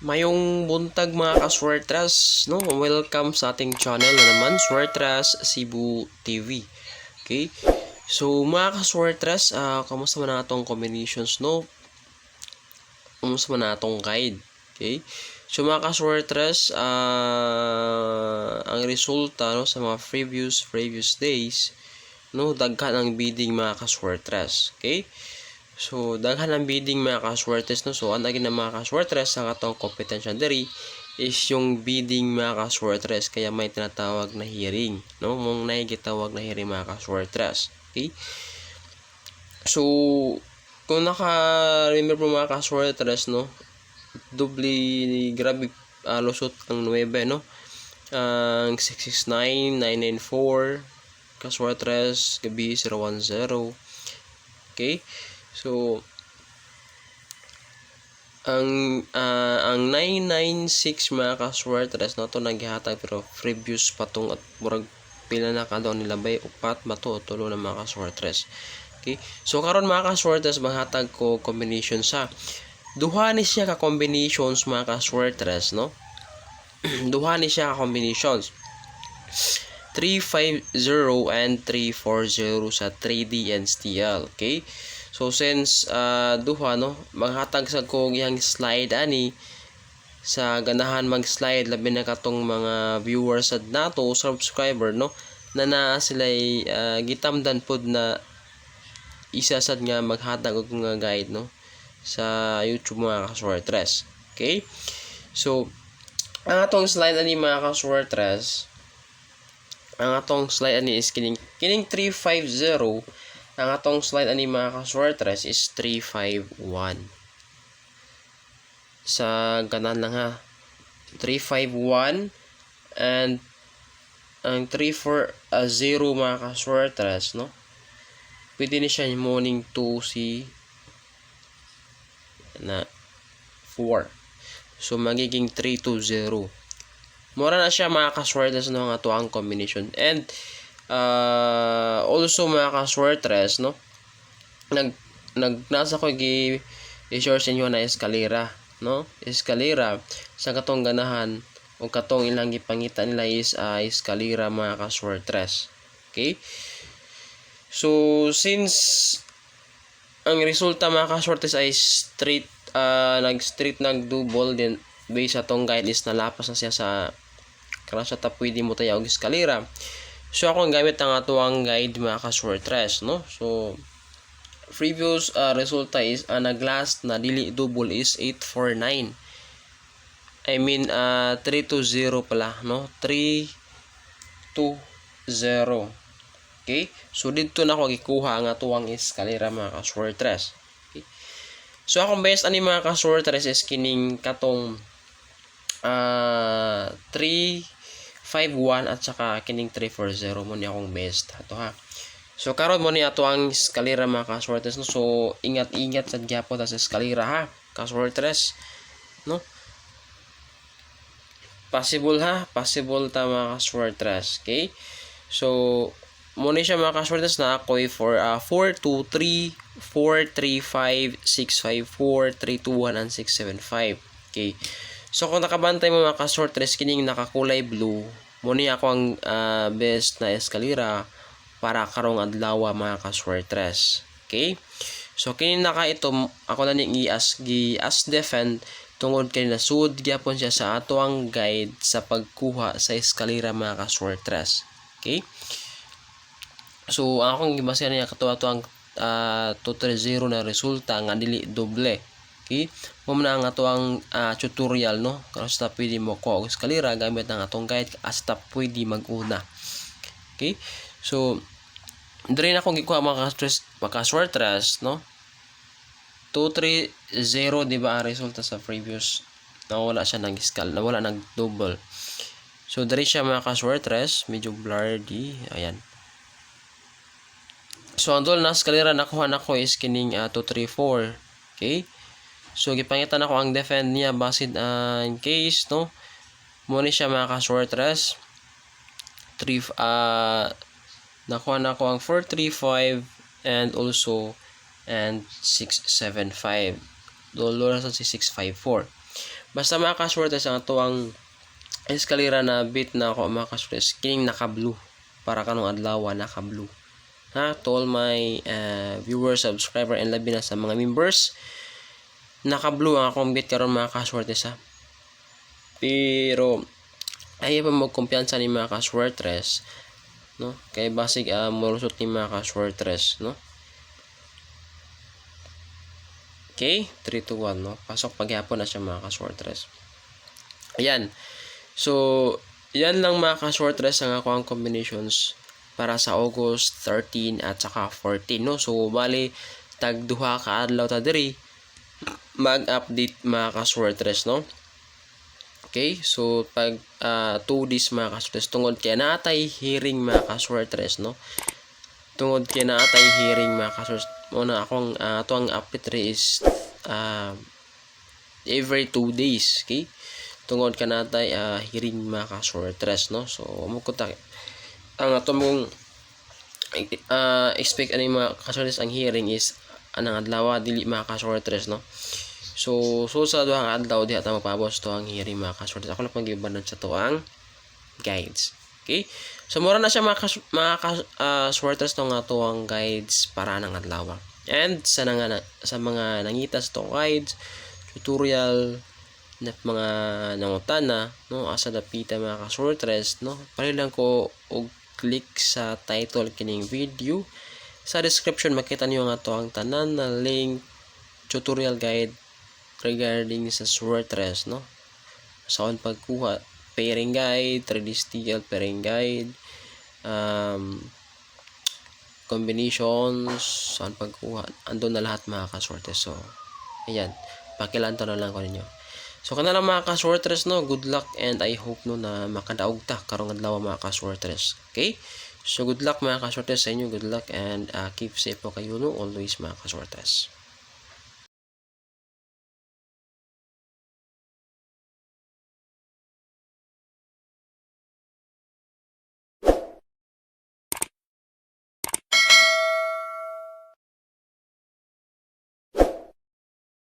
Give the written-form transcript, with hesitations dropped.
Maayong buntag, mga kaswertres, no? Welcome sa ating channel na naman, Swertres Cebu TV. Okay? So, mga kaswertres, kamusta man ang atong combinations, no? Kamusta man ang atong guide? Okay? So, mga kaswertres, ang resulta, no, sa mga previous previous days, no, daghan ang bidding, mga kaswertres. Okay? So, daghan ang bidding, mga kaswertres, no. So, ang na mga kaswertres, ang atong kompetensya diri is yung bidding, mga kaswertres, kaya may tinatawag na hearing, no? Mong naay gitawag na hearing, mga kaswertres. Okay? So, kung naka-remember po, mga kaswertres, no, doble grabe lusot ang 9, no? Ang 669, 994, kaswertres, gabi 010. Okay? So, ang 996, mga kaswertres, no, to naghihatag pero previous pa tong at murag pila na ka daw nila bay, upat ba to o tulo na, mga kaswertres. Okay? So karon, mga kaswertres, maghatag ko combination sa duha ni siya ka combinations, mga kaswertres, no? Duha ni siya ka combinations. 350 and 340 sa 3D and STL. Okay? So since duha, no, maghatag sa ko iyang slide ani sa ganahan mag-slide, labi na katong mga viewers at nato subscriber, no, na naa sila gitamdan pod na isa sad nga maghatag og mga guide, no, sa YouTube, mga kaswertres. Okay? So ang atong slide ani, mga kaswertres, ang atong slide ani is kining 350. Ang atong slide ani, mga kaswertres, is 351 sa ganan lang ha, 351 and ang 340, mga kaswertres, no, pwede ni siya morning 2 si na 4, so magiging 320. Mura na siya, mga kaswertres, no, ang ato ang combination. And also, mga kaswertres, no, nag nag nasa ko gi i-share sa inyo na eskalera, no, eskalera sa katong ganahan o katong ilang gipangita nila is eskalera, mga kaswertres. Okay? So since ang resulta, mga kaswertres, ay straight nag straight nag double din based sa tong guide is nalapas na siya sa karon sa ta pwede mo tayo og eskalera. So ako ang gamit ang atuang guide, mga kaswertres, no? So previous resulta is nag-last na dili double is 849. I mean 320 pala, no? 320. Okay? So dito na ako gikuha ang atuang eskalera, mga kaswertres. Okay? So akong best ani, mga kaswertres, is kining katong 351 at saka kining 340 mo ni akong best ato ha. So karon mo ni ato ang eskalera, mga kaswertres, no. So ingat-ingat sad gyapon ta sa eskalera ha, kaswertres, no? Possible ha, possible ta, mga kaswertres. Okay? So mo ni siya, mga kaswertres, na ako'y for 4 2 3 4 3 5 6 5 4 3 2 1 and 6 7 5. Okay? So kung nakabantay mo, mga kaswertres, kining nakakulay blue, mo ni ako ang best na eskalera para karong adlaw, mga kaswertres. Okay? So kini naka ito ako na ning i-as gi as defend tungod kay nasud gyapon siya sa ato ang guide sa pagkuha sa eskalera, mga kaswertres. Okay? So ang akong gibase niya kato ato ang 230 na resulta nga dili doble. Okay? Mo na ang ato ang tutorial, no, karon sa pwede mo kuha og eskalera gamit ang atong guide hasta pwede mag-una. Okay? So diri na akong gikuha, mga kaswertres, no? 230, di ba, ang resulta sa previous, nawala siya ng iskal, nawala nag double. So diri siya, mga kaswertres, medyo blurry, ayan. So ang duol na eskalera nakuha nako is kining 234. Okay? So gipangita nako ang defend niya basid in case, no. Mo ni siya, mga kaswertres. 3 nakuha nako ang 435 and also and 675. Duol sa si 654. Basta, mga kaswertres, ang atuang eskalera na bet na ako, mga kaswertres, kining naka-blue para kanong adlaw naka-blue. Ha, to all my viewers, subscriber, and labi na sa mga members, naka-blue ang akong bet karon, mga kaswertres, ha. Pero ayaw pa magkumpiyansa ni, mga kaswertres, no, kay basig molusot ni, mga kaswertres, no. Okay, 3 to 1, no. Pasok paghapon na siya, mga kaswertres. Ayan. So, yan lang, mga kaswertres, ang ako ang combinations para sa August 13 at saka 14, no. So, bali tag duha ka adlaw ta diri mag-update, mga kaswertres, no. Okay, so pag 2 days, mga kaswertres, tungod kay natay hearing, mga kaswertres, no. Tungod kay natay hearing, mga kaswertres, mo na akong ato ang update ri is every 2 days, okay? Tungod ka natay hearing, mga kaswertres, no. So mo ko ta ang ato mong expect ani, mga kaswertres, ang hearing is anang adlaw, dili, mga kaswertres, no. So sa duha ka adlaw diha ta magpaabot to ang hearing, mga kaswertres. Ako na pang gibanan sa tuang guides. Okay? So mura na siya, mga kaswertres, no, nga tuang guides para nang adlaw. And sa mga nangita sa tuang guides, tutorial na mga nangutana, no, asa dapita, mga kaswertres, no, pali lang ko og click sa title kining video. Sa description makita niyo nga to ang tanan na link, tutorial guide regarding sa swertres, no, sa pagkuha, pairing guide, 3D pairing guide, combinations, saan pagkuha, andun na lahat, mga kaswertres. So, ayan, pakilanto na lang ko ninyo. So, kana lang, mga kaswertres, no, good luck and I hope, no, na makadaog ta karong adlaw, mga kaswertres. Okay? So, good luck, mga kaswertres, sa inyo, good luck and keep safe po kayo, no, always, mga kaswertres.